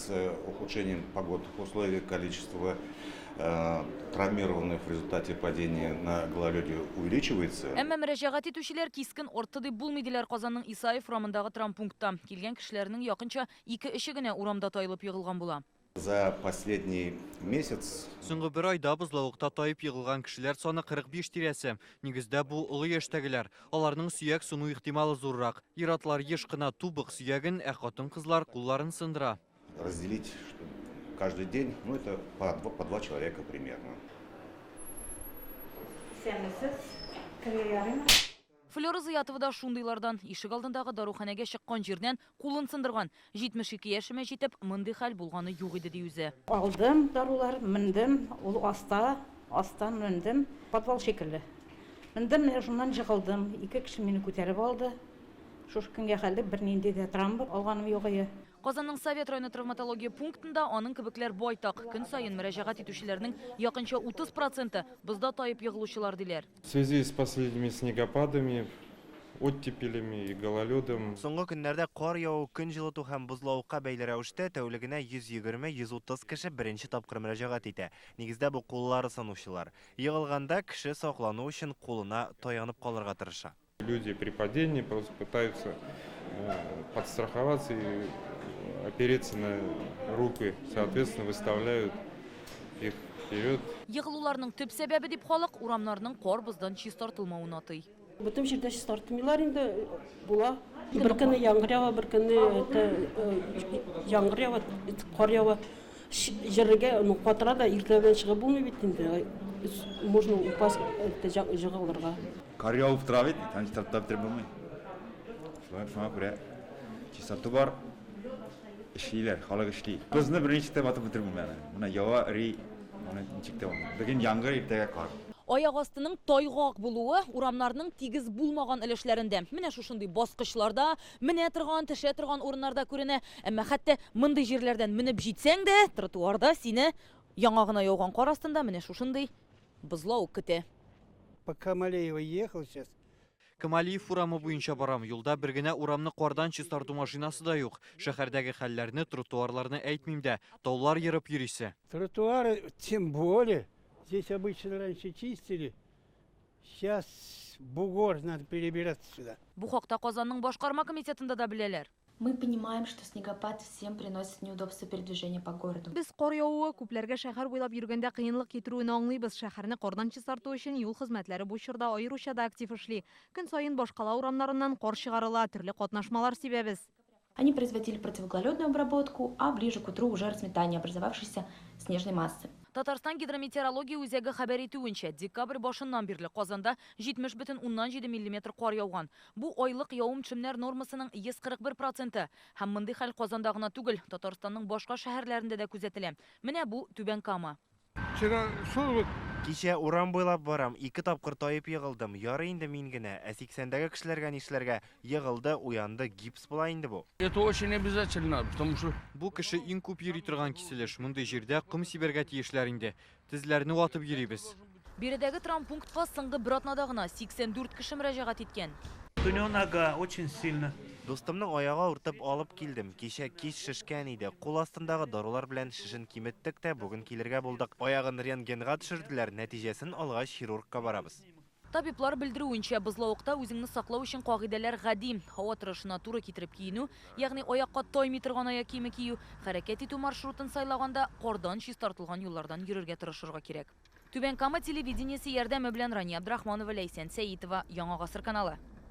С ухудшением погодных условий количество травмированных в результате падения на гололеде увеличивается. Әмма мөрәҗәгать итүчеләр кискен артты дип булмый, диләр Казанның Исаев урамындагы травмпунктта. Килгән кешеләрнең якынча ике-өче генә урамда таелып егылган була. За последний месяц. Соңгы бер айда бозлавыкта таеп егылган кешеләр саны 45 тирәсе. Нигездә бу олы яшьтәгеләр. Аларның сөяк сыну ихтималы зуррак. Ир-атлар еш кына тубык сөяген, ә хатын-кызлар кулларын сындыра. Разделить каждый день, ну, это по два человека примерно. Исәнмесез, керергә ярыймы? Флера Зыятова да шундыйлардан. Ишек алдындагы даруханәгә чыккан җирдән кулын сындырган. 72 яшемә җитеп, мондый хәл булганы юк иде, ди үзе. Алдым дарулар, мендем, ул аста, астан мендем, подвал шикелле. Мендем, менә шуннан җыгылдым. Ике кеше мине күтәреп алды. Шушы көнгә хәтле бернинди дә травма алганым юк иде. Казанның Совет районы травматология пунктында аның кебекләр байтак. Көн саен мөрәҗәгать итүчеләрнең якынча 30 проценты бозда таеп егылучылар, диләр. В связи с последними снегопадами, оттепелями и гололедом. Соңгы көннәрдә кар яву, көн җылыту һәм бозлавыкка бәйле рәвештә тәүлегенә 120-130 кеше беренче тапкыр мөрәҗәгать итә. Нигездә бу куллары сынучылар. Егылганда кеше саклану өчен кулына таянып калырга тырыша. Люди при падении просто пытаются подстраховаться и опереться на руки, соответственно, выставляют их вперед. Егылуларның төп сәбәбе дип халык урамнарның кар-боздан чистартылмавын атый. Бөтен җирдә чистартмыйлар инде, була. Бер көнне яңгыр ява, бер көнне яңгыр ява, кар ява. Җиргә, ну, катыра да, иртә белән чыгып булмый бит инде. Можно упасть, җыгылырга. Кар явып тора бит, аны чистартып бетереп булмый. Шуңа күрә чистарту бар, эшлиләр, халык эшли. Бозны берничек тә ватып бетереп булмый аны. Менә ява, эри, аны ничек тә булмый. Бүген яңгыр, иртәгә кар. Аяк астының тайгак булуы урамнарның тигез булмаган өлешләрендә. Менә шушындый баскычларда, менә торган, төшә торган урыннарда күренә. Әмма хәтта мондый җирләрдән менеп җитсәң дә, тротуарда сине яңа гына яуган кар астында менә шушындый бозлавык көтә. По Камалеева ехал сейчас. Камалиев урамы буенча барам. Юлда бер генә урамны кардан чистарту машинасы да юк. Шәһәрдәге хәлләрне, тротуарларны әйтмим дә. Таулар ерып йөрисе. Тротуары тем более. Здесь обычно раньше чистили. Сейчас бугор, надо перебираться сюда. Бу хакта Казанның башкарма комитетында да беләләр. Мы понимаем, что снегопад всем приносит неудобства передвижения по городу. Без кар явуы күпләргә шәһәр буйлап йөргәндә кыенлык китерүен аңлыйбыз. Шәһәрне кардан чистарту өчен юл хезмәтләре бу чорда аеруча да актив эшли. Көн саен башкала урамнарыннан кар чыгарыла, төрле катнашмалар сибәбез. Они производили противогололедную обработку, а ближе к утру уже разметание образовавшейся снежной массы. Татарстан гидрометеорология үзәге хәбәр итүенчә, декабрь башыннан бирле Казанда 70,7 миллиметр кар яуган. Бу айлык явым-төшемнәр нормасының 141 проценты. Һәм мондый хәл Казанда гына түгел, Татарстанның башка шәһәрләрендә дә күзәтелә. Менә бу Түбән Кама. Вчера шел вот. Кичә урам буйлап барам, ике тапкыр таеп егылдым. Ярый инде мин генә, ә 80дәге кешеләргә нишләргә? Егылды, уянды, гипс була инде бу. Это очень обязательно, потому что Бу кеше иң күп йөри торган киселеш. Мондый җирдә ком сибәргә тиешләр инде. Тезләрне ватып йөрибез. Биредәге травмпунктка соңгы бер атнада гына 84 кеше мөрәҗәгать иткән. У него нога очень сильно. Дустымның аягы авыртып алып килдем. Кичә кич шешкән иде. Кул астындагы дарулар белән шешен киметтек тә, бүген килергә булдык. Аягын рентгенга төшерделәр. Нәтиҗәсен алгач хирургка барабыз. Табиблар белдерүенчә, бозлавыкта үзеңне саклау өчен кагыйдәләр гади. Һава торышына туры китереп киенү, ягъни аякка таймый торган аяк киеме кию, хәрәкәт итү маршрутын сайлаганда кардан чистартылган юллардан йөрергә тырышырга кирәк. Түбән Кама телевидениесе ярдәме белән Рания Абдрахманова, Ләйсән Сәитова, Яңа Гасыр каналы.